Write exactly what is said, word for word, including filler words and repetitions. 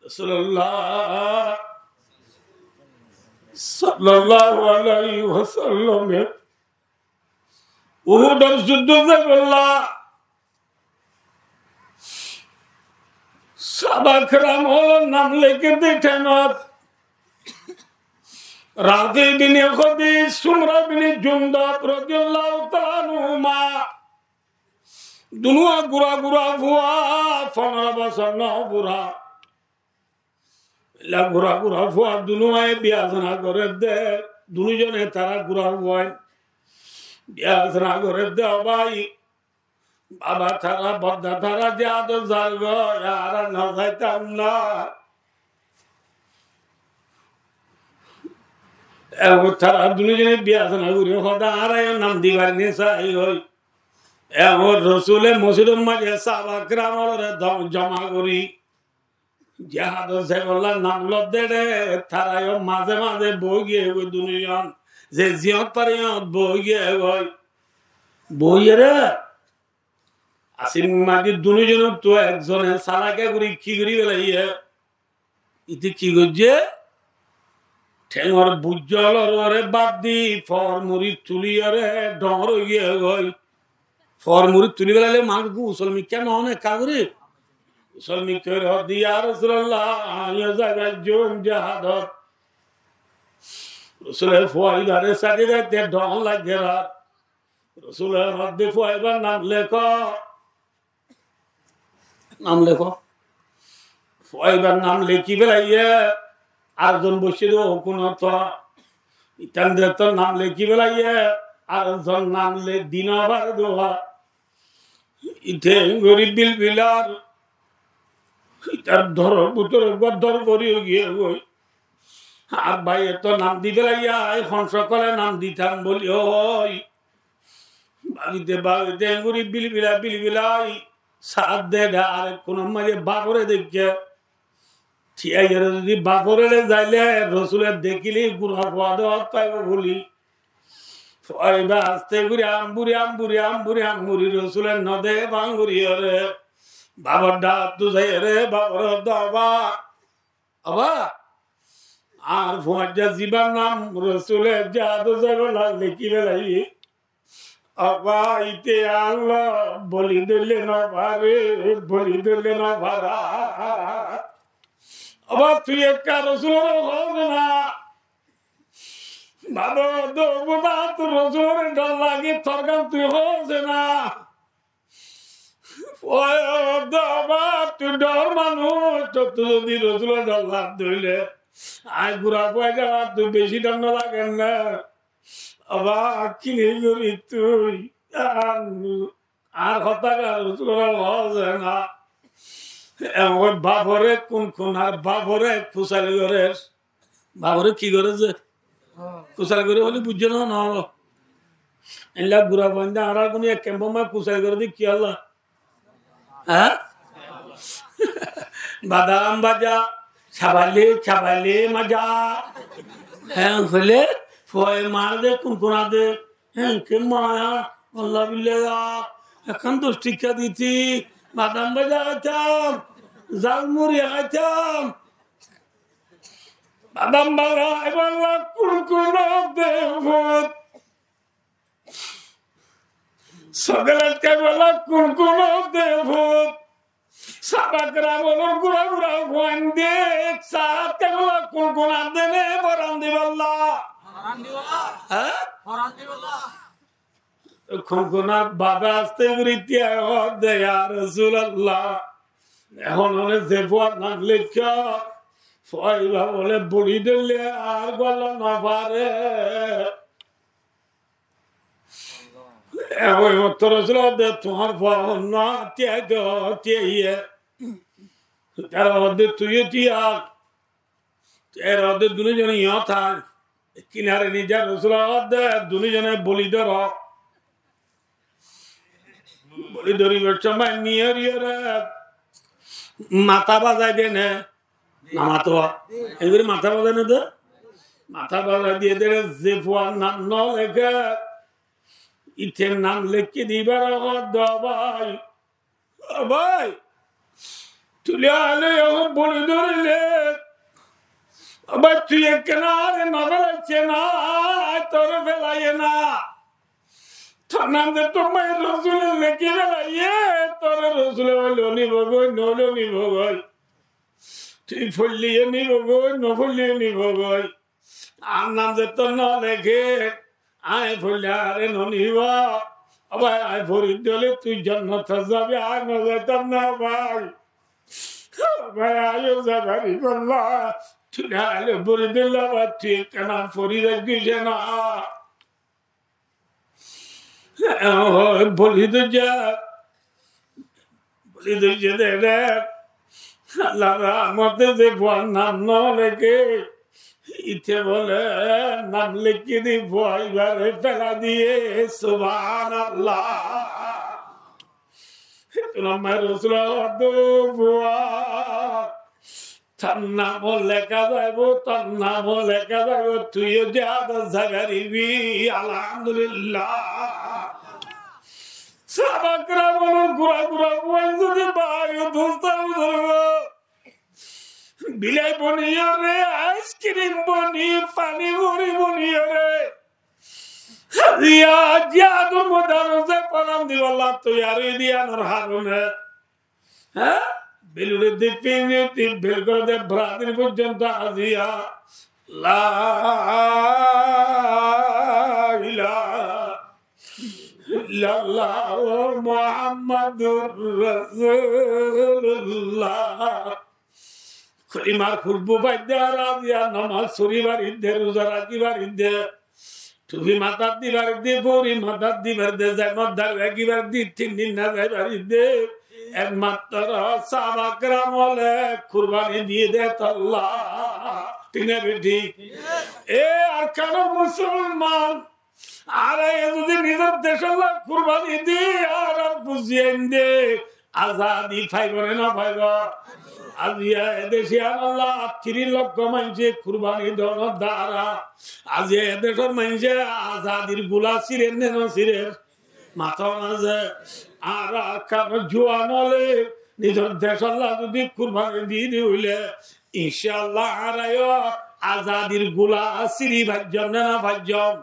Rasulullah sallallahu alaihi wasallam e Uhudor juddot zaibolla sáhaba keram ólor nam lekédde thenot Rafi bin Khadij, Samura bin Jundub radiyallahu taala anhuma. Dunúa gura gura fua, fondoro bosór no fura. Ela gura gura fua, dunúaye biya zona gorédde, dunúzone tara gura fua biya zona gorédde, ó bái. Baba tara, bodda tara, jihadot zargói, añára no zaitam na. Ehón tara dunúzone biya zona gorí hoó de, añára yó nam di fari né sai hoi. Ehón Rosule mosjidor maze sáhaba keram ólore do-, joma gorí jihadot zaibolla nam lodde de, tara yó maze maze boói giyé goi dunúzon, ze ziyót fare yót boói giyé goi. Boóiyore asé maze dunúzonottu ekzone salaki gorí ki gorí félaiye? Ite ki goijje? Thengor bujjolor uore bad di, for muri tuliyore dhoóñr ói giyé goi. For muri tuli felaile manúic gusol mikká no né, ekka gorí gusol mikká gorí hoó de, "Ya Rasulullah, añí yó zaibar jom jihadot." Rosule fua ibare saide saide dhoóñr laiggé ar. Rosule hoó de, "Fua ibar nam lekó." Nam lekó. Fua ibar nam leki félaiye, ar zon boicce de ó kunot. Itan de to nam leki félaiye, ar zon nam le-, di no fare de. Ite gorí bilbilar, itar doror bútore uggwá dor gorí giyé goi. Ar báiye to nam di félaiye, añí hon sokole nam ditam buli hoi. Bábite bábite engori bilbilai bilbilai saát de, ar ekkunor maze bafore deikké. Thíyaiyóre zodi bafore zaile, Rosule dekíle gura fua de hotá óibo buli. Fua iba aste gorí amburi, amburi, amburi, amburi Rosule no de bangoriyóre. Bafor dháktu zaiyóre, bafore hoó de, "Ó ba, ó ba, añár fuañijja zibar nam Rosule jihadot zaibolla leki félaiye." Ó ba, ite Allah boli dile no fare, boli dile no fare. Ó ba, tui ekka Rosulore hoós na. Baba, do buda, tor Rosulore dhor lage, tor gán tui hoós na. Ó ba, tui dhor manúc, tor zodi Rosulore dhor lage de óile, añí gura fua iba, tor beci dhor no lage na. Ó ba, ki gorí tui? Ar, ar hotá gán Rosulore hoós na. Emon bafore kun kun ar bafore kusail gorer. Bafore ki gorer ze? Kusail gorer buli buijjó na, no? Eilla gura fua de añárar kunu ek kemfor maze kusail gorer de ki Allah? Há? Badam baja, chabale, chabale maja. Há, hoile, fua e mar de, kunkuna de. Há, ki maya, Allah billah, ekkán doc tikka diti, badam baja haitam, zal muri haitam. Badam baja, e Allah, kunkuna de fut. Sokolat kaibolla kunkuna de fut. Sáhaba keram ólor gura gura fuain de, ek saát kaibolla kunkuna de ne foran dibolla? Foran dibolla. Há? Foran dibolla. Kunkuna bafe aste gorí thíya hoó de, "Ya Rosulallah, ehón óne ze fuar nam leikká, fua iba bole boli dile ar golla no fare." E, ói mottor Rosul hoó de, "Tuáñr fua hon no, tiyai do, tiyaiye." Tara hoó de, "Tuiyo tiya." Tara hoó de, "Dunúzone yó tái." Kinare niza Rosul hoó de, "Dunúzone boli dóro." Boli dóribar somot niyori ore matá bazai de ne. No mató. Engori matá bazai no de. Matá bazai diye de, ze fuar nam no leké, ite nam lekí dibar hoó de bái. Ó bái, tuli aile ehón boli dórile, Ó bái, tui ekkená añáre no félaiccé na, añí toré félaiyé na. Tor nam de tor maye Rosule lekí félaiye, toré Rosule óile nibo goi, no óile nibo goi. Tui foillé nibo goi, no foillé nibo goi. Añár nam zettót no leké, añí foillé añáre no nibo. Ó bái, añí fori dile tui jonnotot zabi, añí no zaitam na bái. Ó bái, añí ó zai faribó na. Tui añáre fori dile bái, tui ekkená fori zai giyé na. Ó bái, boli diyé, boli diyé de re. Allar rahmote ze fuar nam no leké, ite bole nam lekí di fua ibare félai diyé. Subhanallah. Tor nam maye Rosule hoó de fua. Tor nam ó leká zaibo, tor nam ó leká zaibo, tui yó jihadot zai faribi. Alhamdulillah. Sáhaba keramor gura gura fuain zodi bái ó dost ó buzurg, bilai boniyóre, aiskrim boni, faní furi boniyóre, aziya jihador moidanot zai foran dibolla toiyar ói de yiánor harone, há? Belure de, Fenjiye de, Belgore de, Brazil foijjonto aziya la ilaha illallah Muhammadur Rasulullah. Kolimar huruf foidde ar aziya nomaz fori faridde, ruza raki faridde, tufi matát di faridde, fori matát di faridde, zaimot dari raki faridde, tin din no zai faridde, ekmatro sáhaba keram ókkole kurbani diyé de tolla. Thík né bethík? E Arkanor musolman, añára e zodi nizor decolla kurbani di, añárar fuain de azadi faibo né no faibo? Aziya e dec yiánolla tiríc lokko maincé kurbani donor duara. Aziya e decor maincé azadir gula sirer né no sirer? Mato na ze, añára Arkanor juan ókkole nizor decolla zodi kurbani di di óile, incaallah añára yó azadir gula siri faijjom né no faijjom?